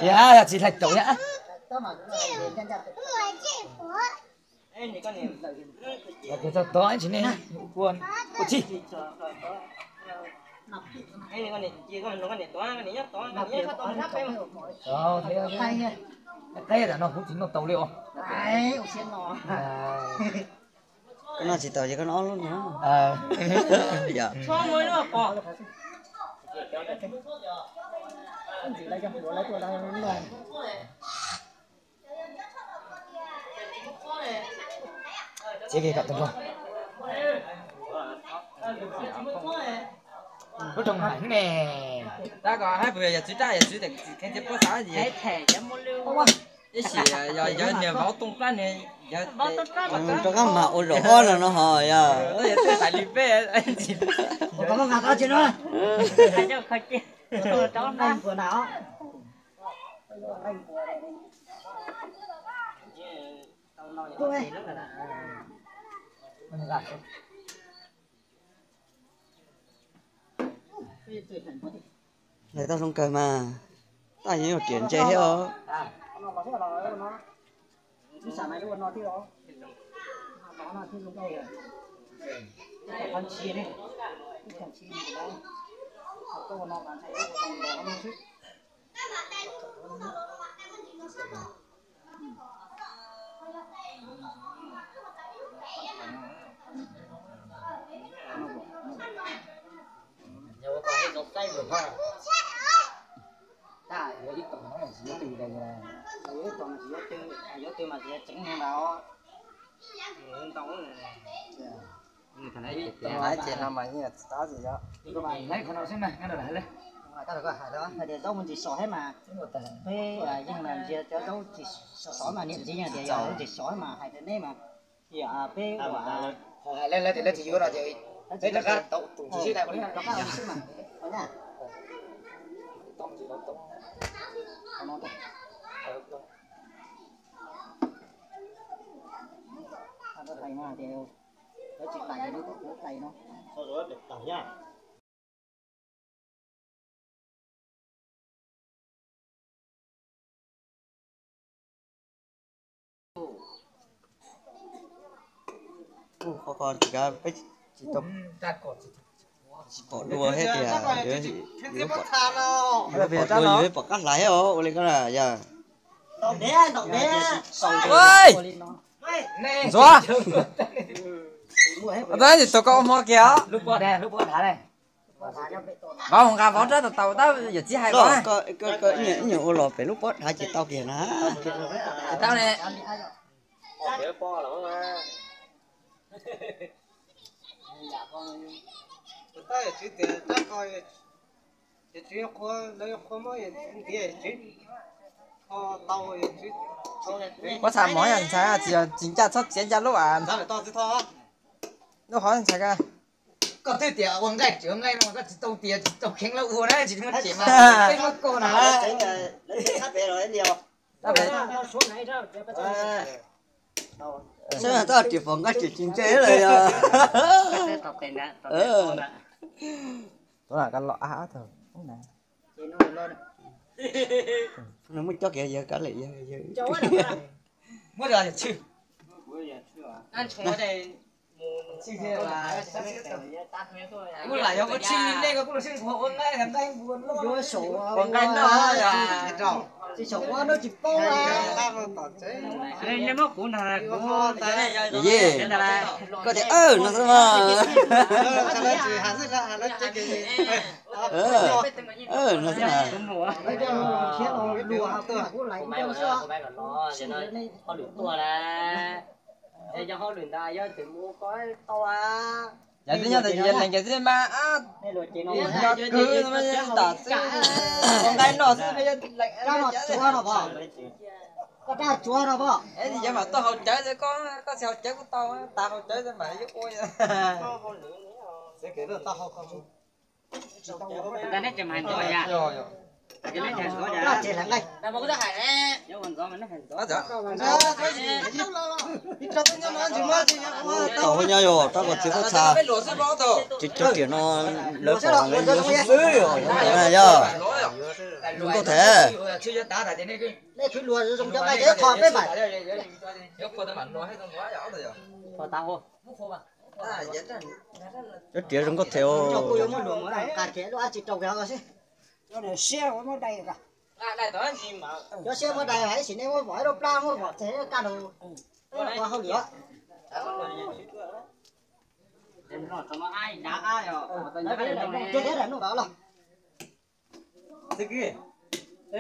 Ces yog tsis hlais caum thiab. Tsis ne, ua tsi. Qaib tam no kuv tsis noj tau li os. Koj noj tsis tau ces koj noj ob lub no. Txiav kiag kom tag nrho. Lub rooj hais ne. Tab kom hais puas yog yawm txwv raj yawm txwv kheev tias puab xav ib sim yog yawg niag vauv tooj plab niag yawg rov qab mas ua zaum ob no no ho yog. Yawg twb hais li peb. Lawv tau zoo kawg mas, tab yog riam ntse thiab os. Ib tug mas tsis yuav twg, yuav twg mas tsis yuav tseev ntau. Ces no mas yeej tsis tab tsis yog. Hais tias zaub mus ntsis sov thiab mas, peb yeej mas ntsia cov zaub ntsis sov sov mas niam txiv yeej tias yog zaub ntsis sov mas hais rau neb mas, peb hais lawv tias lawv tsis yuav no ces peb rov qab tau tus tsis sib dai ua li no. Qhov ko peb tsis tau, tsis pom dua thiab tias, pom dua yus pom qab hlais thiab os, ua li ko na yog. Ntxuav, tab sis tus ko ua hmo kiag os. Vauv nqa vauv rab tau tau tab yawm txiv hais ko. Ib nyuag ua los pem lub pob dhav ces tau kiag na. Tsis tau ne. Pob txha mov yog ntxhais tsis yog tsis ncaj txhob txiav ncaj lub, lub hov ntxhais ka. Koj twb tias ua nqaij tsis ua nqaij no koj tsis tau tias tsis tau kheev lawv ua na, tsis muaj cem mas peb muab koj na. Saib tau tias pom nqaij tsis tsis ntse lawm yog. Tuav ka los ab tag. Nws muab cob kiag yawg kav liam yawg. Muab Koj tias no xwb mas. No xwb mas. Yog twb nyob ntawd ces yog lees ces xwb mas, yog kwv no mas tam xwb, ua nqaij noj xwb mas yog lees. Koj rab tsuav no pom, es yog mam tuaj haus cawv xwb, koj tsis haus cawv kuj tau, tas haus cawv xwb mam yuav ua. Tau hua nyob yog rab kom txiv pob txha. Ces cov riam no lawv pom lawv yuav xwb xwb yog zoo nkauj thiab. Cov riam zoo nkauj thiab. Cov siab muab dai ib sim nej muab vov ib lub plab muab vov teg kaj nus ua hauj lwm.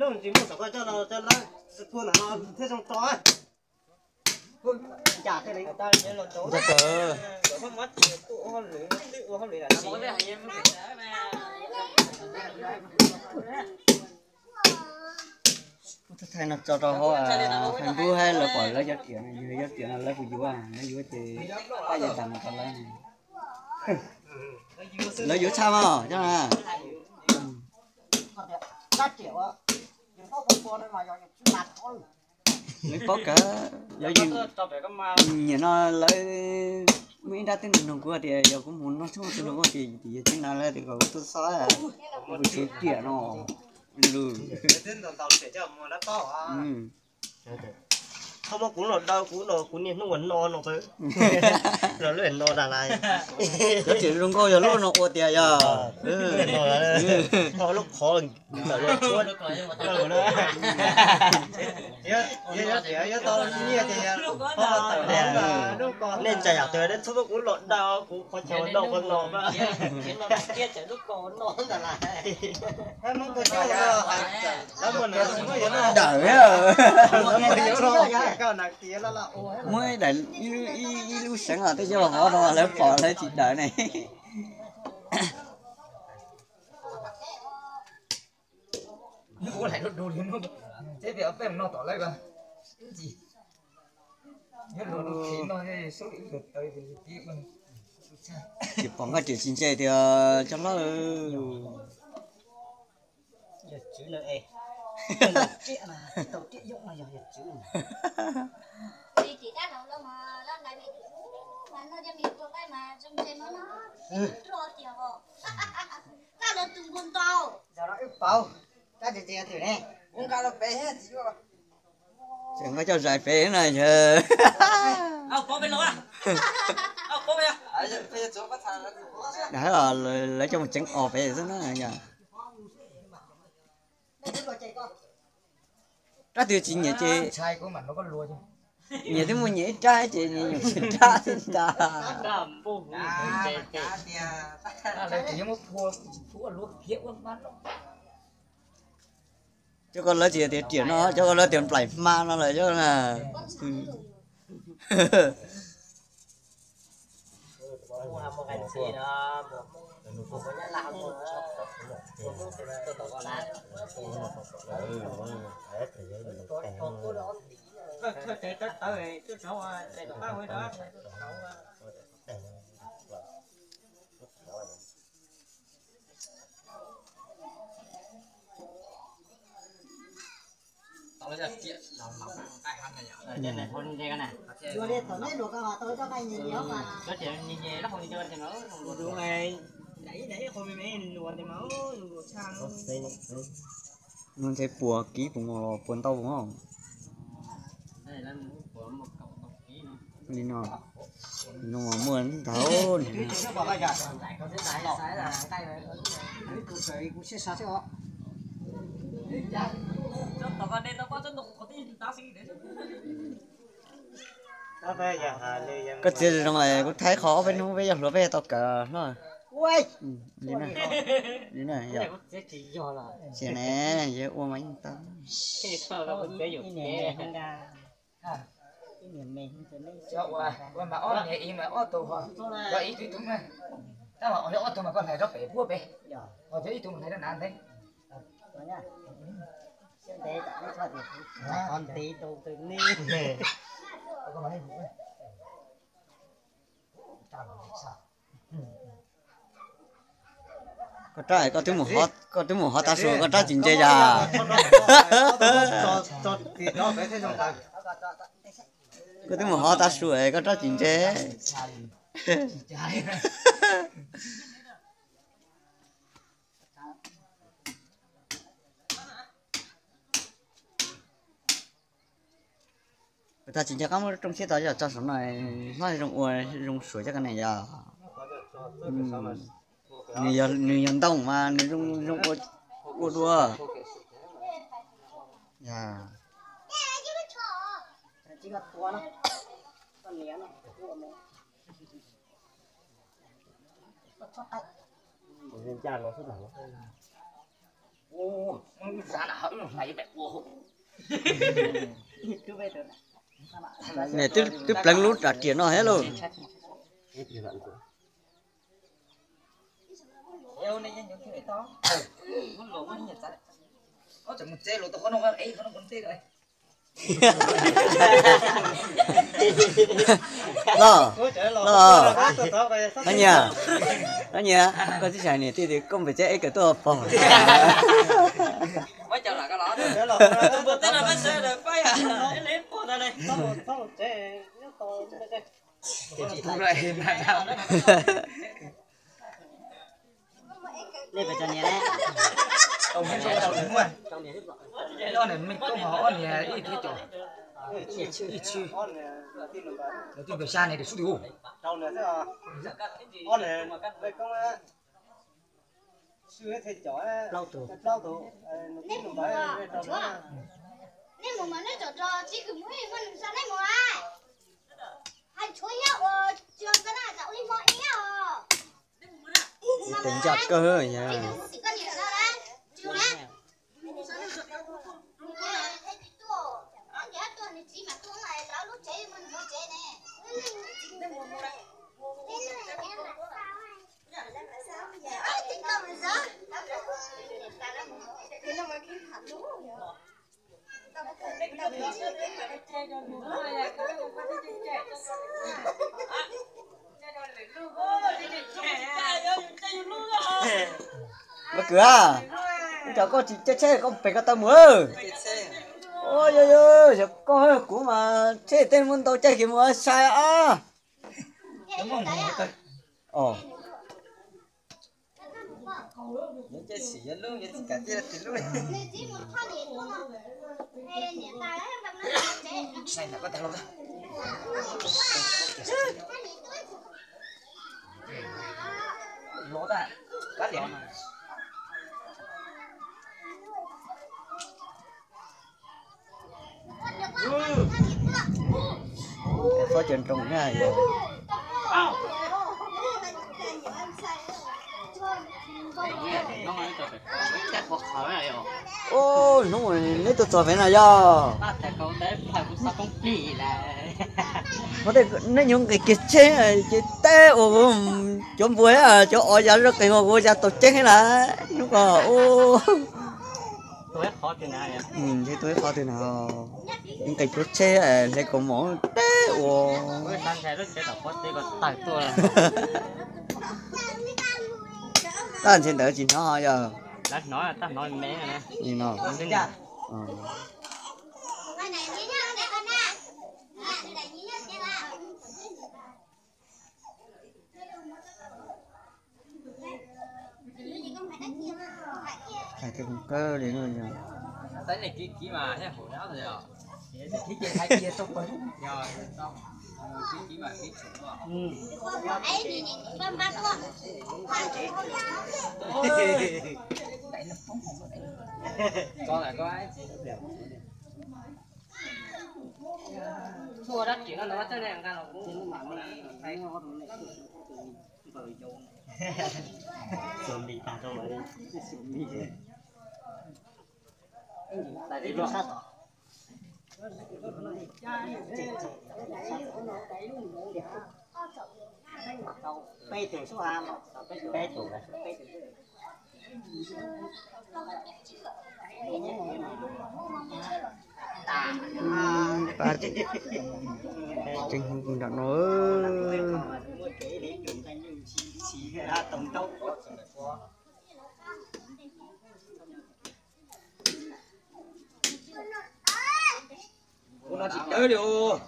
Lub ntsis muaj saum koj coj los coj lawv kuj ntawm no thiaj zoo to. Nca kawg. Thaij no tso rau hauv Facebook hab lawv pom lawv cov riam, yog cov riam no lawv puas yuav, lawv yuav ces pab yuav tag no rau lawv. Lawv yuav tshaj mas cov na. Lawv paub kawg, lawv nyiam no lawv muaj ib nrab teb nug kuv tias yog kuv mus noj tshoob tug nug kuv tias yog tsis na lawv tias kom kuv tuaj xob, kuv tsis riam no. Txhob muab kuv los daw, kuv no kuv niaj hnub ua no no pab los lub no tas lais. Cov riam zoo nkauj yog lub no ua tias yog lub qhov ntawm lub tshuab. Nej tsa yam twg nej txhob muab kuv los daw, kuv qhov chaw no qhov no. Dawm, muab daim ib lub seev os, tej cov hov no lawv pom lawv tsis dawm ne. Tsis pom nkaj riam tsis ntse tias cov hlob. Tseem nqa coj zais pem na yog. Lawv coj mus tseev os pem xwb na yog. Rab twg tsis nyiam ces nyiam twb muaj nyiam ib rab ces nyiam rab xwb ntag. Cov ko lawv tsis tias riam no, cov ko lawv tias nplaim hma no lawm cov na. Nws ntshe puas kib puas mus los puas ntau puas li no. Nws muaj ntau. Koj txiav zoo, kuv thaij qhov ob peb hnub peb yog hluas peb tau kawm hlob. Li ne, yog ua mas yeej tau. Koj rab, koj twb mus hov tav su koj rab tsis ntse yog? Koj twb mus hov tav su es koj rab tsis ntse. Kuv tag tsis nco qab muab rooj siab tau yog tso saum no, hlob zoo ua zoo suav coj koj ne yog. Nws yog ntoo mas nws zoo ua dua. Nws twb pleev lub ram riam no thiab lauj. Los, los, koj nyiam, koj nyiam, koj tib xav niam tij tias koj npes tseb eb kawm tuaj pog. Nej mus mas nej tsom tso tsis kws mus ib muaj nws xa nej mus a. Hais tshuav yog ua tsis ua xa na tam ua li hmo ib os. Tsis tev ncaj kawg yog. Tsis koj niam xa na. Tsis ua na. Tuaj, tuaj nws txiv mas tuaj lawv lub tsev mas nws lub tsev ne. Mab kwv a, ib tsam koj tsis caij tsheb koj pem ko taw mus. Ua yog yog xyov koj kuv mas tsheb tej muaj ntau caij kiag mus sai a. Fob cov nroog na yog. Ub, hnub neb tuaj txog pem no yog. Ua tej neb nyob nqis kiag tsheb ces teb ua cov npua thiab cov os yav zoo qees ua kuv ya tau ceeb thiab lawm hnub ko. Nce tuaj ib qho twg no, nqis cuab tsheb hle kaus mom teb ua. Tab ntshe ntawd tsis hnov yog. Hais tias kuv kawg li no yog. Pab tseem hu nram no. Tsis dawb li os.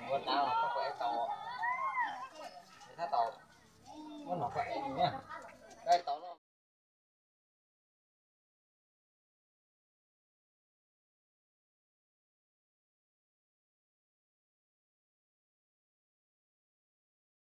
Ua ntawd koj ev tau, tab tom muab no koj ev li na.